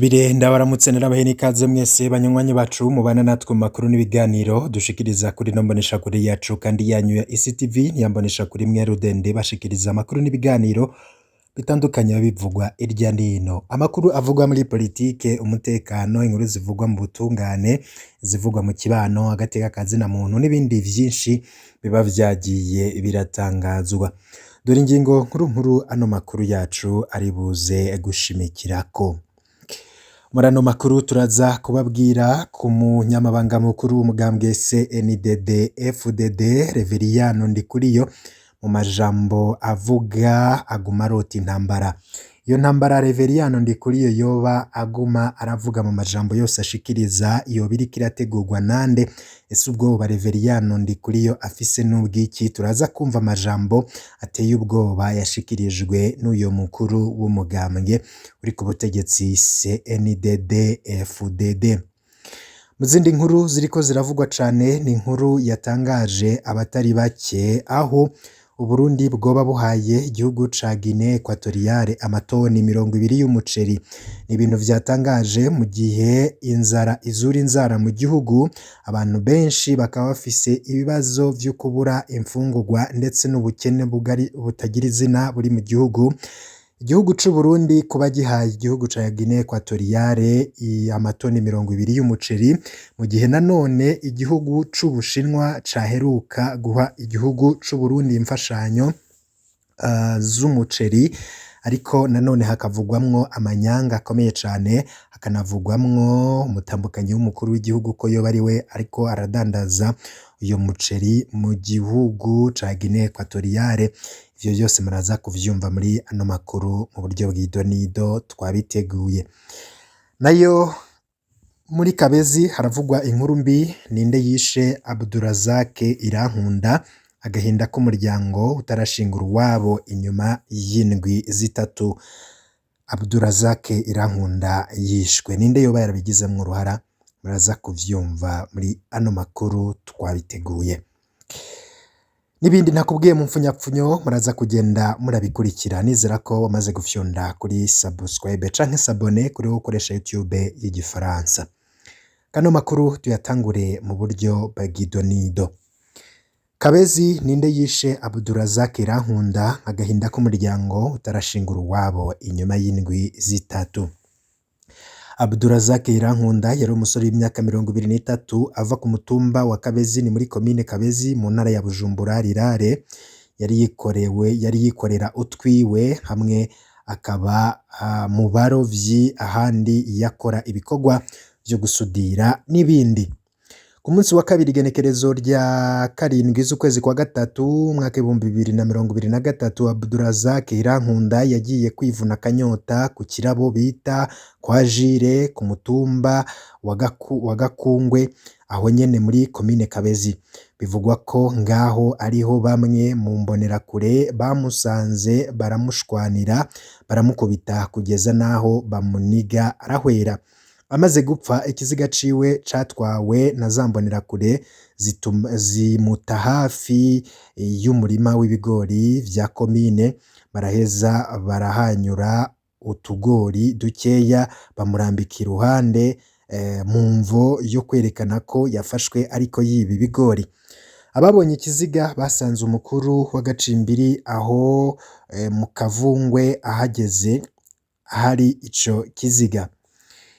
Nsubire ndabaramutse narabahe n'ikaze mwese banywanyi bacu mubana natwe mu makuru n'ibiganiro dushikiriza kuri ino mboneshakure yacu kandi yanyu ya ECTV niya mboneshakure imwe rudende bashikiriza amakuru n'ibiganiro bitandukanye bivugwa irya nino. Amakuru avugwa muri politike, umutekano, inkuru zivugwa mu butungane, zivugwa mu kibano, agateka kazina muntu n'ibindi vyinshi biba vyagiye biratangazwa. Dore ingingo nkuru nkuru ano makuru yacu ari buze gushimikirako. Muri ano makuru turaza kubabwira ku munyamabanga mukuru w'umugambwe CNDD FDD Reveriyano Ndikuriyo mu majambo avuga aguma arota intambara. Iyo ntambara Reveriyano Ndikuriyo yoba aguma aravuga mu majambo yose ashikiriza yoba iriko irategurwa nande? Ese ubwoba Reveriyano Ndikuriyo afise n'ubwiki? Turaza kumva amajambo ateye ubwoba yashikirijwe n'uyo mukuru w'umugambwe uri ku butegetsi CNDD FDD. Mu zindi nkuru ziriko ziravugwa cane ni inkuru yatangaje abatari bake aho Uburundi bwoba buhaye igihugu ca Guinée Equatoriale amatoni 20 y'umuceri. Ni ibintu vyatangaje mu gihe inzara izura inzara mu gihugu, abantu benshi bakaba bafise ibibazo vyo kubura imfungurwa ndetse n'ubukene bugari butagira izina buri mu gihugu. Igihugu c'Uburundi kuba gihaye igihugu ca Guinée Equatoriale amatoni 20 y'umuceri, mu gihe nanone igihugu c'Ubushinwa caheruka guha igihugu c'Uburundi imfashanyo z'umuceri, ariko nanone hakavugwamwo amanyanga akomeye cane, hakanavugwamwo umutambukanyi w'umukuru w'igihugu ko yoba ariwe ariko aradandaza uyo muceri mu gihugu ca Guinée Equatoriale. Ivyo vyose muraza kuvyumva muri ano makuru mu buryo bw'idonido twabiteguye. Nayo muri Kabezi haravugwa inkuru mbi, ninde yishe Abdurazak Irankunda? Agahinda k'umuryango utarashingura uwabo inyuma y'indwi zitatu Abdurazak Irankunda yishwe. Ninde yoba yarabigizemwo uruhara? Muraza kuvyumva muri ano makuru twabiteguye. N'ibindi ntakubwiye mu mfunyapfunyo muraza kugenda murabikurikira. Nizera ko wamaze gufyonda kuri subscribe canke s'abonner kuri wowe ukoresha YouTube y'igifaransa. Kano makuru tuyatangure mu buryo bw'idonido. Kabezi ninde yishe Abdurazak Irankunda? Agahinda k'umuryango utarashingura uwabo inyuma y'indwi zitatu. Abdurazak Irankunda yari umusore w'imyaka 23 ava ku mutumba wa Kabezi ni muri komine Kabezi mu ntara ya Bujumbura Rirare. Yari yikorera utwiwe hamwe akaba mu barovyi ahandi yakora ibikorwa vyo gusudira n'ibindi. Ku munsi wa kabiri igenekerezo rya 7 z'ukwezi kwa gatatu umwaka 2023 Abdurazak Irankunda yagiye kwivuna akanyota ku kirabo bita kwa Jire ku mutumba wa Gakungwe aho nyene muri komine Kabezi. Bivugwa ko ngaho ariho bamwe mu mbonerakure bamusanze baramushwanira baramukubita kugeza naho bamuniga arahwera. Amaze gupfa ikiziga ciwe catwawe na za mbonerakure zimuta hafi y'umurima w'ibigori vya komine, baraheza barahanyura utugori dukeya bamurambika iruhande mu mvo yo kwerekana ko yafashwe ariko yiba ibigori. Ababonye ikiziga basanze umukuru w'agacimbiri aho mu Kavungwe ahageze ahari ico kiziga.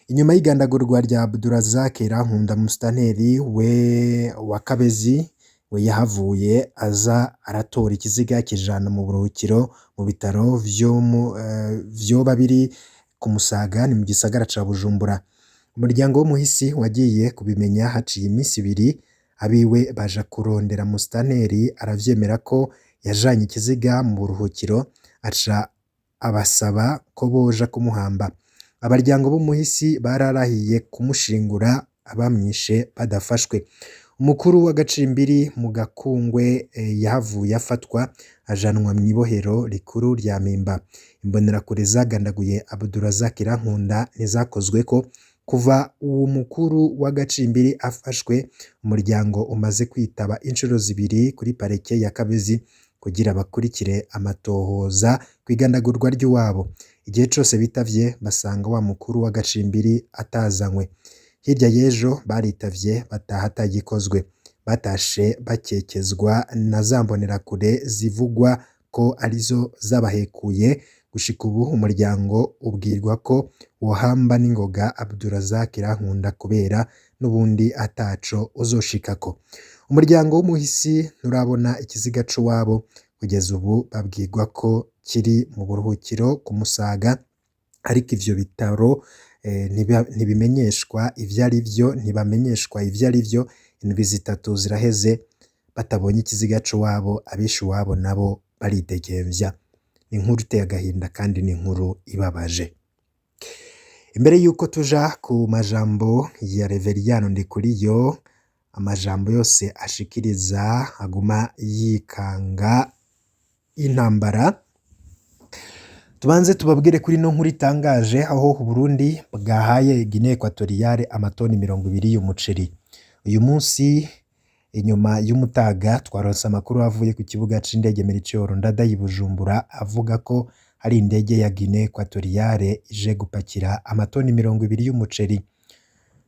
Inyuma y'igandagurwa rya Abdurazak Irankunda, musitanteri we wa Kabezi we yahavuye aza aratora ikiziga kijana mu buruhukiro mu bitaro vyoba biri ku Musaga ni mu gisagara ca Bujumbura. Umuryango w'umuhisi wagiye kubimenya haciye iminsi ibiri, abiwe baja kurondera musitanteri aravyemera ko yajanye ikiziga mu buruhukiro, aca abasaba ko boja kumuhamba. Abaryango b'umuhisi bararahiye kumushingura abamwishe badafashwe. Umukuru w'agacimbiri mu Gakungwe yahavuye afatwa ajanwa mw'ibohero rikuru rya Mpimba. Imbonerakure zagandaguye Abdurazak Irankunda ntizakozweko. Kuva uwo mukuru w'agacimbiri afashwe, umuryango umaze kwitaba inshuro zibiri kuri parike ya Kabezi kugira bakurikire amatohoza kw'igandagurwa ry'uwabo. Igihe cose bitavye basanga wa mukuru w'agacimbiri atazanywe. Hirya y'ejo baritavye bataha atagikozwe. Batashe bakekezwa na za mbonerakure zivugwa ko arizo zabahekuye. Gushika ubu umuryango ubwirwa ko wohamba n'ingoga Abdurazak Irankunda kubera n'ubundi ataco uzoshikako. Umuryango w'umuhisi nturabona ikiziga c'uwabo, kugeza ubu babwirwa ko kiri mu buruhukiro ku Musaga, ariko ivyo bitaro ntibimenyeshwa ivyo arivyo, ntibamenyeshwa ivyo arivyo. Indwi zitatu ziraheze batabonye ikiziga c'uwabo, abishe uwabo nabo baridegemvya. Ni inkuru iteye agahinda kandi ni inkuru ibabaje. Imbere yuko tuja ku majambo ya Reveriyano Ndikuriyo, amajambo yose ashikiriza aguma yikanga intambara, tubanze tubabwire kuri ino nkuru itangaje aho Uburundi bwahaye Guinée Equatoriale amatoni 20 y'umuceri. Uyu munsi inyuma y'umutaga twaronse amakuru avuye ku kibuga c'indege Melchior Ndadaye i Bujumbura avuga ko hari indege ya Guinée Equatoriale ije gupakira amatoni 20 y'umuceri.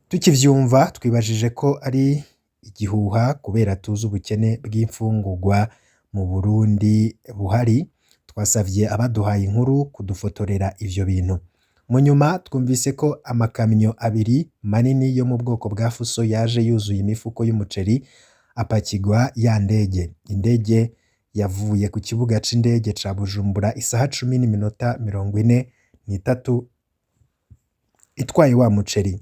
Tukivyumva twibajije ko ari igihuha kubera tuzi ubukene bw'imfungurwa mu Burundi buhari. Twasavye abaduhaye inkuru kudufotorera ivyo bintu. Mu nyuma twumvise ko amakamyo abiri manini yo mu bwoko bwa fuso yaje yuzuye imifuko y'umuceri apakirwa ya ndege. Indege yavuye ku kibuga c'indege ca Bujumbura isaha 10:43 itwaye wa muceri.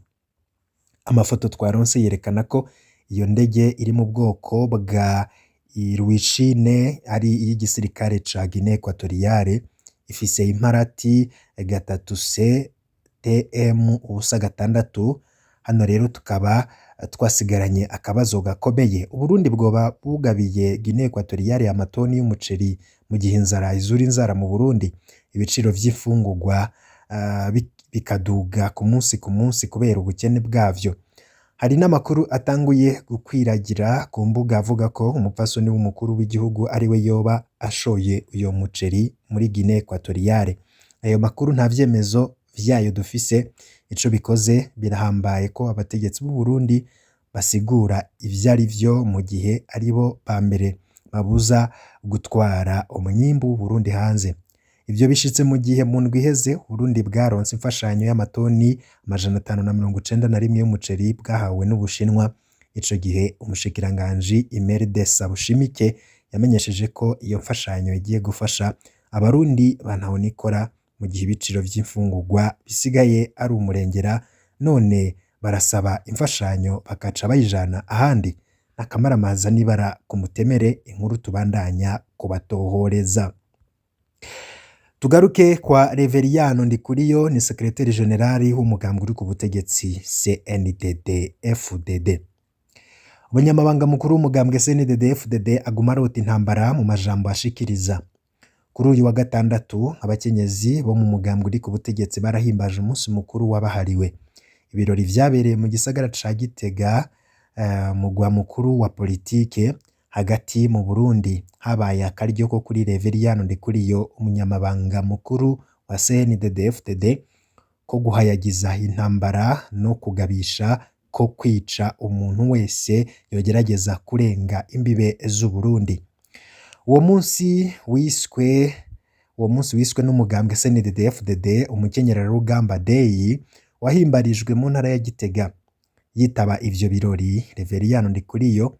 Amafoto twaronse yerekana ko iyo ndege iri mu bwoko bwa Iruishine, ari iy'igisirikare ca Guinée Equatoriale, ifise imparati 3C TM 06. Hano rero tukaba twasigaranye akabazo gakomeye. Uburundi bwoba bugabiye Guinée Equatoriale amatoni y'umuceri mu gihe inzara izura inzara mu Burundi, ibiciro vy'imfungurwa bikaduga ku munsi ku munsi kubera ubukene bwavyo. Hari n'amakuru atanguye gukwiragira ku mbuga avuga ko umupfasoni w'umukuru w'igihugu ariwe yoba ashoye uyo muceri muri Guinée Equatoriale. Ayo makuru nta vyemezo vyayo dufise. Ico bikoze birahambaye ko abategetsi b'u Burundi basigura ivyo ari vyo mu gihe aribo ba mbere babuza gutwara umwimbu w'Uburundi hanze. Ivyo bishitse mu gihe mu ndwi iheze Uburundi bwaronse imfashanyo y'amatoni 591 y'umuceri bwahawe n'Ubushinwa. Ico gihe umushikiranganji Imelde Sabushimike yamenyesheje ko iyo mfashanyo igiye gufasha abarundi ba ntahonikora mu gihe ibiciro vy'imfungurwa bisigaye ari umurengera, none barasaba imfashanyo bakaca bayijana ahandi. N'akamaramaza n'ibara ku mutemere, inkuru tubandanya kubatohoreza. Tugaruke kwa Reveriyano Ndikuriyo, ni secrétaire général w'umugambwe uri ku butegetsi CNDD FDD. Umunyamabanga mukuru w'umugambwe CNDD FDD aguma arota intambara mu majambo ashikiriza. Kuri uyu wa gatandatu abakenyezi bo mu mugambwe uri ku butegetsi barahimbaje umunsi mukuru wabahariwe. Ibirori vyabereye mu gisagara ca Gitega, mugwa mukuru wa politike hagati mu Burundi. Habaye akaryo ko kuri Reveriyano Ndikuriyo, umunyamabanga mukuru wa CNDD-FDD, ko guhayagiza intambara no kugabisha ko kwica umuntu wese yogerageza kurenga imbibe z'Uburundi. Uwo munsi wiswe n'umugambwe CNDD-FDD umukenyerarugamba Day, wahimbarijwe mu ntara ya Gitega. Yitaba ivyo birori, Reveriyano Ndikuriyo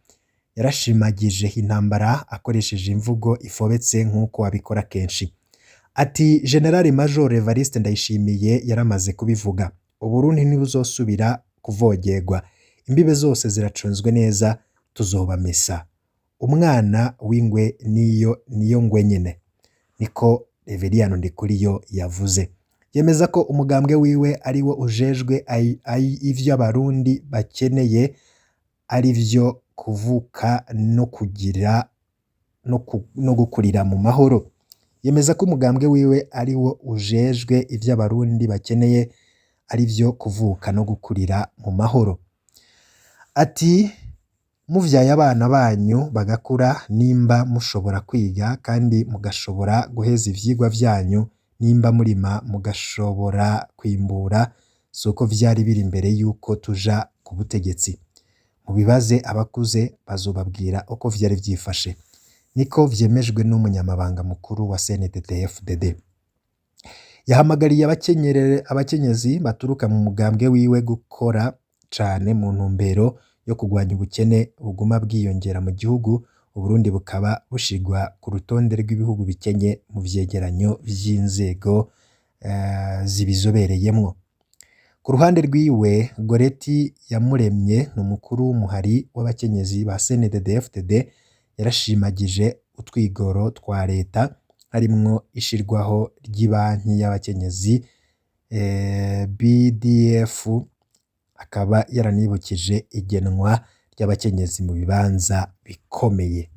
yarashimagije intambara akoresheje imvugo ifobetse nk'uko abikora kenshi. Ati General Major Evariste Ndayishimiye yaramaze kubivuga, Uburundi ntibuzosubira kuvogerwa, imbibe zose ziracunzwe neza, tuzobamesa. Umwana w'ingwe niyo niyo ngwe nyene, niko Reveriyano Ndikuriyo yavuze. Yemeza ko umugambwe wiwe ari wo ujejwe ivyo abarundi bakeneye, ari vyo kuvuka no kugira no gukurira mu mahoro. Yemeza ko umugambwe wiwe ari wo ujejwe ivyo abarundi bakeneye, ari vyo kuvuka no gukurira mu mahoro. Ati muvyaye abana banyu bagakura, nimba mushobora kwiga kandi mugashobora guheza ivyigwa vyanyu, Nimba murima mugashobora kwimbura, suko vyari biri imbere yuko tuja ku butegetsi. Mubibaze abakuze bazobabwira uko vyari vyifashe. Niko vyemejwe n'umunyamabanga mukuru wa CNDD-FDD. Yahamagariye abakenyezi baturuka mu mugambwe wiwe gukora cane mu ntumbero yo kugwanya ubukene buguma bwiyongera mu gihugu, Uburundi bukaba bushigwa ku rutonde rw'ibihugu bikenye mu vyegeranyo vy'inzego zibizobereyemwo. Ku ruhande rwiwe, Goreti Yamuremye ni umukuru w'umuhari w'abakenyezi ba CNDD-FDD, yarashimagije utwigoro twa leta harimwo ishirwaho ry'ibanki y'abakenyezi BDF, akaba yaranibukije igenwa ry'abakenyezi mu bibanza bikomeye.